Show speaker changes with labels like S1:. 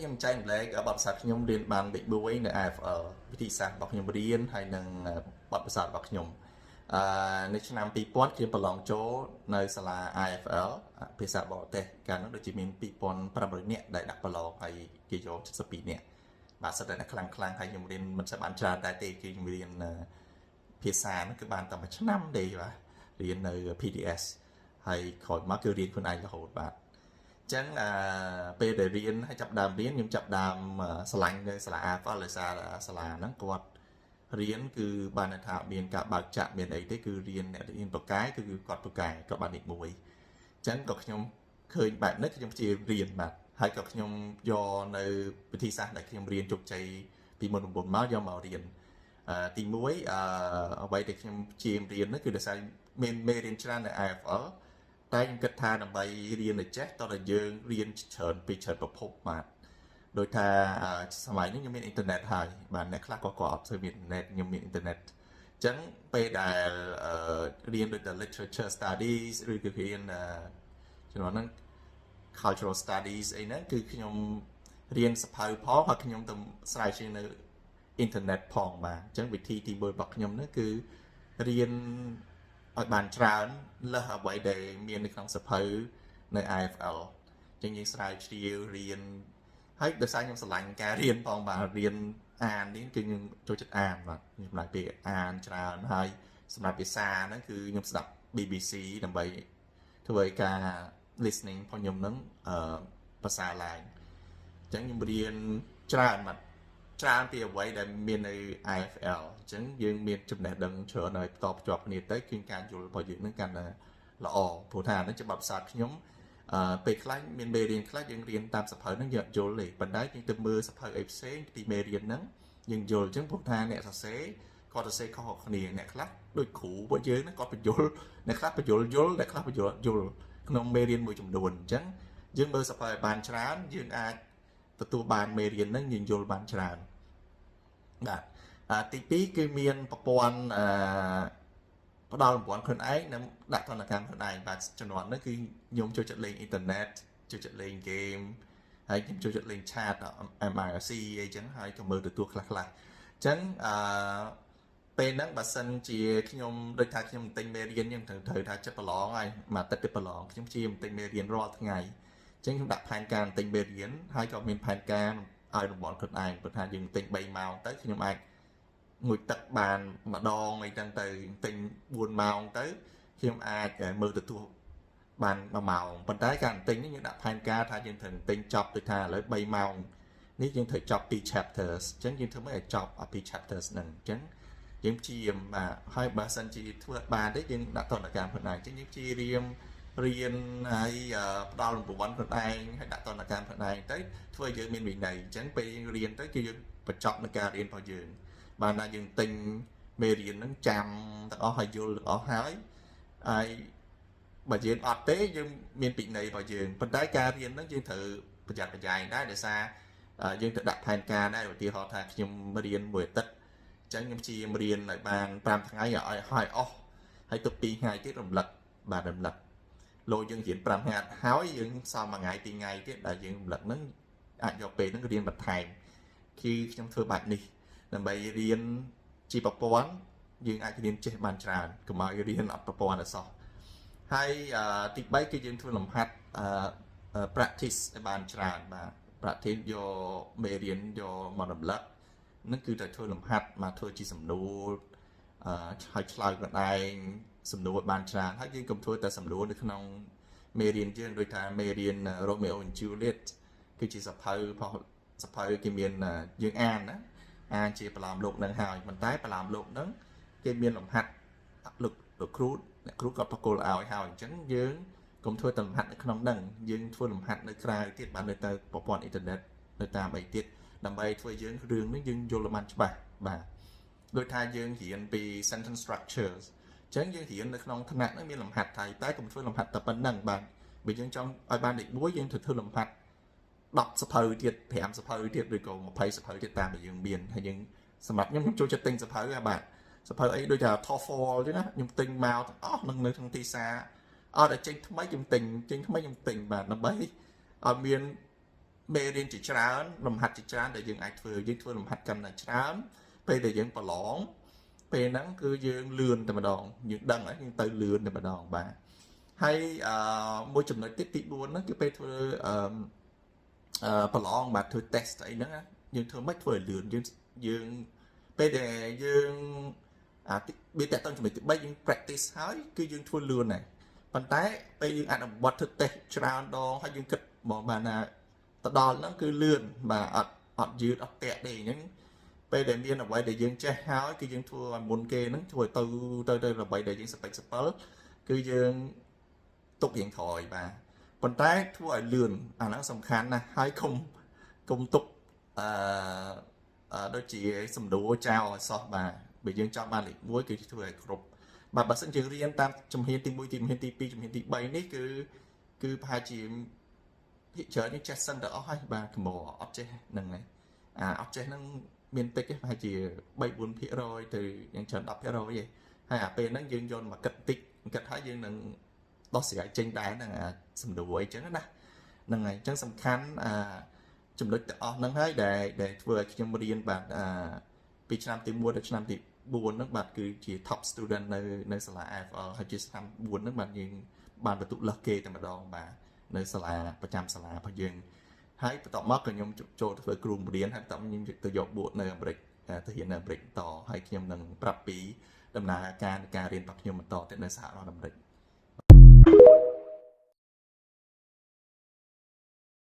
S1: ខ្ញុំចែករំលែកបទពិសោធន៍ខ្ញុំរៀនបានលេខ1នៅ IFL វិធីសាស្ត្ររបស់ខ្ញុំរៀនហើយនិងបទពិសោធន៍របស់ខ្ញុំអឺនៅឆ្នាំ2000ខ្ញុំប្រឡងចូលនៅសាលា IFL ភាសាបរទេសកាលនោះដូចជាមាន2500នាក់ដែលដាក់ប្រឡងហើយគេយក72នាក់បាទសិតតែខ្លាំងខ្លាំងហើយខ្ញុំរៀនមិនសូវបានច្រើនដែរទេគឺខ្ញុំរៀនភាសានោះគឺបានតែមួយឆ្នាំទេបាទរៀននៅ PDS ហើយក្រោយមកគឺរៀនខ្លួនឯងរហូតបាទចឹងអឺពេលដែលរៀនហើយចាប់ដើមរៀនខ្ញុំចាប់ដើមស្រឡាញ់នៅសាលា AFL ដោយសារសាលាហ្នឹងគាត់រៀនគឺបានថាមានការបើកចាក់មានអីទេគឺរៀនអ្នករៀនប្រកែគឺគាត់ប្រកែគាត់បានលេខ1អញ្ចឹងក៏ខ្ញុំឃើញបែបនេះខ្ញុំព្យាយាមរៀនបាទហើយក៏ខ្ញុំយកនៅវិធីសាស្ត្រដែលខ្ញុំរៀនជោគជ័យពីមុន9មកយកមករៀនអឺទី1អឺអ្វីដែលខ្ញុំព្យាយាមរៀននោះគឺដោយសារមានមេរៀនច្រើននៅ IFL តែខ្ញុំគិតថាដើម្បីរៀនឲ្យចេះតោះតែយើងរៀនច្រើនពីច្រើនប្រភពបាទដោយថាសម័យនេះខ្ញុំមានអ៊ីនធឺណិតហើយបាទអ្នកខ្លះក៏គាត់អត់សូវមានអ៊ីនធឺណិតខ្ញុំមានអ៊ីនធឺណិតអញ្ចឹងពេលដែលរៀនដូចតែ literature studies ឬក៏រៀនជំនាន់ហ្នឹង cultural studies អីហ្នឹងគឺខ្ញុំរៀនសៀវភៅផងហើយខ្ញុំទៅស្រាវជ្រាវនៅអ៊ីនធឺណិតផងបាទអញ្ចឹងវិធីទី1របស់ខ្ញុំហ្នឹងគឺរៀនឲ្យបានច្រើនលើសអ្វីដែលមាននៅក្នុងសៀវភៅនៅ IFL អញ្ចឹងយើងស្រាវជ្រាវរៀនហើយដោយសារខ្ញុំស្រឡាញ់ការរៀនផងបាទរៀនអាននេះគឺខ្ញុំចូលចិត្តអានបាទខ្ញុំចំណាយពេលអានច្រើនហើយសម្រាប់ភាសាហ្នឹងគឺខ្ញុំស្ដាប់ BBC ដើម្បីធ្វើឲ្យការ listening របស់ខ្ញុំហ្នឹងអឺភាសាឡើងអញ្ចឹងខ្ញុំរៀនច្រើនបាទច្រើនពីអ្វីដែលមាននៅ IFL អញ្ចឹងយើងមានចំណេះដឹងច្រើនហើយបន្តភ្ជាប់គ្នាទៅគឺការយល់របស់យើងនឹងកាន់តែល្អព្រោះថាហ្នឹងជាបទពិសោធន៍ខ្ញុំអឺពេលខ្លះមានមេរៀនខ្លះយើងរៀនតាមសៀវភៅហ្នឹងយើងអត់យល់ទេប៉ុន្តែយើងទៅមើលសៀវភៅអីផ្សេងពីមេរៀនហ្នឹងយើងយល់អញ្ចឹងព្រោះថាអ្នកសរសេរគាត់សរសេរខុសៗគ្នាអ្នកខ្លះដូចគ្រូពួកយើងហ្នឹងគាត់ពន្យល់អ្នកខ្លះពន្យល់យល់អ្នកខ្លះពន្យល់អត់យល់ក្នុងមេរៀនមួយចំនួនអញ្ចឹងយើងមើលសៀវភៅឲ្យបានច្រើនយើងអាចទទួលបានមេរៀនហ្នឹងយើងយល់បានច្រើនបាទអាទី2គឺមានប្រព័ន្ធអឺផ្ដល់រង្វាន់ខ្លួនឯងនិងដាក់ទណ្ឌកម្មខ្លួនឯងបាទជំនាន់ហ្នឹងគឺខ្ញុំចូលចិត្តលេងអ៊ីនធឺណិតចូលចិត្តលេងហ្គេមហើយខ្ញុំចូលចិត្តលេង chat mIRC អីចឹងហើយក៏មើលទទួលខ្លះខ្លះអញ្ចឹងអឺពេលហ្នឹងបើសិនជាខ្ញុំដូចថាខ្ញុំទិញមេរៀនខ្ញុំត្រូវត្រូវថាចិត្តប្រឡងហើយមួយអាទិត្យទៅប្រឡងខ្ញុំជាទិញមេរៀនរាល់ថ្ងៃអញ្ចឹងខ្ញុំដាក់ផែនការទិញមេរៀនហើយក៏មានផែនការឲ្យរង្វាន់ខ្លួនឯងព្រោះថាយើងទិញ3ម៉ោងទៅខ្ញុំអាចងូតទឹកបានម្ដងអីចឹងទៅទិញ4ម៉ោងទៅខ្ញុំអាចមើលទទួលបាន1ម៉ោងប៉ុន្តែការទិញនេះយើងដាក់ផែនការថាយើងត្រូវទិញចប់ដូចថាឥឡូវ3ម៉ោងនេះយើងត្រូវចប់2 chapters អញ្ចឹងយើងធ្វើម៉េចឲ្យចប់អា2 chapters ហ្នឹងអញ្ចឹងយើងព្យាយាមបាទហើយបើសិនជាធ្វើបានទេយើងដាក់ទណ្ឌកម្មខ្លួនឯងអញ្ចឹងយើងព្យាយាមរៀនហើយផ្ដល់រង្វាន់ខ្លួនឯងហើយដាក់ទណ្ឌកម្មខ្លួនឯងទៅធ្វើឲ្យយើងមានវិន័យអញ្ចឹងពេលយើងរៀនទៅគឺយើងបញ្ចប់នៅការរៀនរបស់យើងបានថាយើងទិញមេរៀនហ្នឹងចាំទាំងអស់ហើយយល់ទាំងអស់ហើយហើយបើយើងអត់ទេយើងមានពិន័យរបស់យើងប៉ុន្តែការរៀនហ្នឹងយើងត្រូវប្រយ័ត្នប្រយែងដែរដោយសារយើងត្រូវដាក់ផែនការដែរឧទាហរណ៍ថាខ្ញុំរៀនមួយអាទិត្យអញ្ចឹងខ្ញុំព្យាយាមរៀនឲ្យបាន5ថ្ងៃឲ្យឲ្យអស់ហើយទុក2ថ្ងៃទៀតរំលឹកបាទរំលឹកលោកយើងរៀន5ថ្ងៃហើយយើងសល់មួយថ្ងៃពីរថ្ងៃទៀតដែលយើងរំលឹកហ្នឹងអាចយកពេលហ្នឹងរៀនបន្ថែមគឺខ្ញុំធ្វើបែបនេះដើម្បីរៀនជាប្រព័ន្ធយើងអាចរៀនចេះបានច្រើនកុំឲ្យរៀនអត់ប្រព័ន្ធអសោះហើយទី3គឺយើងធ្វើលំហាត់ practice ឲ្យបានច្រើនបាទ practice យកមេរៀនយកមករំលឹកនឹងគឺត្រូវធ្វើលំហាត់មកធ្វើជាសំណួរអឺហើយឆ្លើយខ្លួនឯងសំណួរបានច្រើនហើយយើងកុំធ្វើតែសំណួរនៅក្នុងមេរៀនយើងដូចថាមេរៀន Romeo and Juliet គឺជាសៀវភៅផុសសៀវភៅគេមានយើងអានណាអានជាប្រឡំលោកនឹងហើយប៉ុន្តែប្រឡំលោកនឹងគេមានលំហាត់លោកលោកគ្រូអ្នកគ្រូក៏ប្រគល់ឲ្យហើយអញ្ចឹងយើងកុំធ្វើតែលំហាត់នៅក្នុងហ្នឹងយើងធ្វើលំហាត់នៅក្រៅទៀតបាននៅទៅប្រព័ន្ធអ៊ីនធឺណិតនៅតាមអីទៀតដើម្បីធ្វើយើងរឿងនេះយើងយល់បានច្បាស់បាទដូចថាយើងរៀនពី sentence structures អញ្ចឹងយើងរៀននៅក្នុងថ្នាក់ហ្នឹងមានលំហាត់ថៃតែកុំធ្វើលំហាត់តែប៉ុណ្្នឹងបាទបើយើងចង់ឲ្យបានលេខ1យើងត្រូវធ្វើលំហាត់10សៀវភៅទៀត5សៀវភៅទៀតឬក៏20សៀវភៅទៀតតាមដែលយើងមានហើយយើងសម្រាប់ខ្ញុំខ្ញុំចូលចិត្តទិញសៀវភៅហ่ะបាទសៀវភៅអីដូចថា TOEFL អញ្ចឹងណាខ្ញុំទិញមកទាំងអស់នឹងនៅក្នុងទីផ្សារអត់តែចេញថ្មីខ្ញុំទិញចេញថ្មីខ្ញុំទិញបាទដើម្បីឲ្យមាន មេរៀនជាច្រើនលំហាត់ជាច្រើនដែលយើងអាចធ្វើយើងធ្វើលំហាត់កាន់តែច្រើនពេលដែលយើងប្រឡងពេលហ្នឹងគឺយើងលឿនតែម្ដងយើងដឹងហើយយើងទៅលឿនតែម្ដងបាទហើយអឺមួយចំណុចទៀតទី4ហ្នឹងគឺពេលធ្វើអឺអឺប្រឡងបាទធ្វើ test អីហ្នឹងយើងធ្វើមិនធ្វើឲ្យលឿនយើងយើងពេលដែលយើងអាវាតកតងចំណុចទី3យើង practice ហើយគឺយើងធ្វើលឿនហើយប៉ុន្តែពេលយើងអនុវត្តធ្វើ test ច្រើនដងហើយយើងគិតមកបានថាទៅដល់ហ្នឹងគឺលឿនបាទអត់អត់យឺតអត់តាក់ទេអញ្ចឹងពេលដែលមានអ្វីដែលយើងចេះហើយគឺយើងធ្វើឲ្យមុនគេហ្នឹងធ្វើឲ្យទៅទៅទៅអ្វីដែលយើងសពេចសពិលគឺយើងទុករៀងក្រោយបាទប៉ុន្តែធ្វើឲ្យលឿនអាហ្នឹងសំខាន់ណាស់ហើយកុំកុំទុកអឺដូចជាសំដួលចោលឲ្យសោះបាទបើយើងចង់បានលេខ1គឺធ្វើឲ្យគ្រប់បាទបើសិនជារៀនតាមជំហានទី1ទីជំហានទី2ជំហានទី3នេះគឺគឺប្រហែលជាភាគច្រើនយើងចេះសិនទៅអស់ហើយបាទកម្រអត់ចេះហ្នឹងហើយអាអត់ចេះហ្នឹងមានតិចទេប្រហែលជា3 4%ទៅយ៉ាងច្រើន10%ទេហើយអាពេលហ្នឹងយើងយកមកគិតតិចគិតហើយយើងនឹងដោះស្រាយចេញដែរហ្នឹងអាសំដួលអីចឹងណាហ្នឹងហើយអញ្ចឹងសំខាន់អាចំណុចទាំងអស់ហ្នឹងហើយដែលដែលធ្វើឲ្យខ្ញុំរៀនបាទអាពីឆ្នាំទី1ដល់ឆ្នាំទី4ហ្នឹងបាទគឺជា top student នៅនៅសាលា IFL ហើយជាឆ្នាំ4ហ្នឹងបាទយើងបានបន្ទុកលើសគេតែម្ដងបាទនៅសាលាប្រចាំសាលារបស់យើងហើយបន្ទាប់មកក៏ខ្ញុំចូលទៅធ្វើគ្រូបង្រៀនហើយបន្ទាប់ខ្ញុំទៅយកបួសនៅអាមេរិកទៅរៀននៅអាមេរិកបន្តហើយខ្ញុំនឹងប្រាប់ពីដំណើរការនៃការរៀនរបស់ខ្ញុំបន្តទៅនៅសហរដ្ឋអាមេរិក។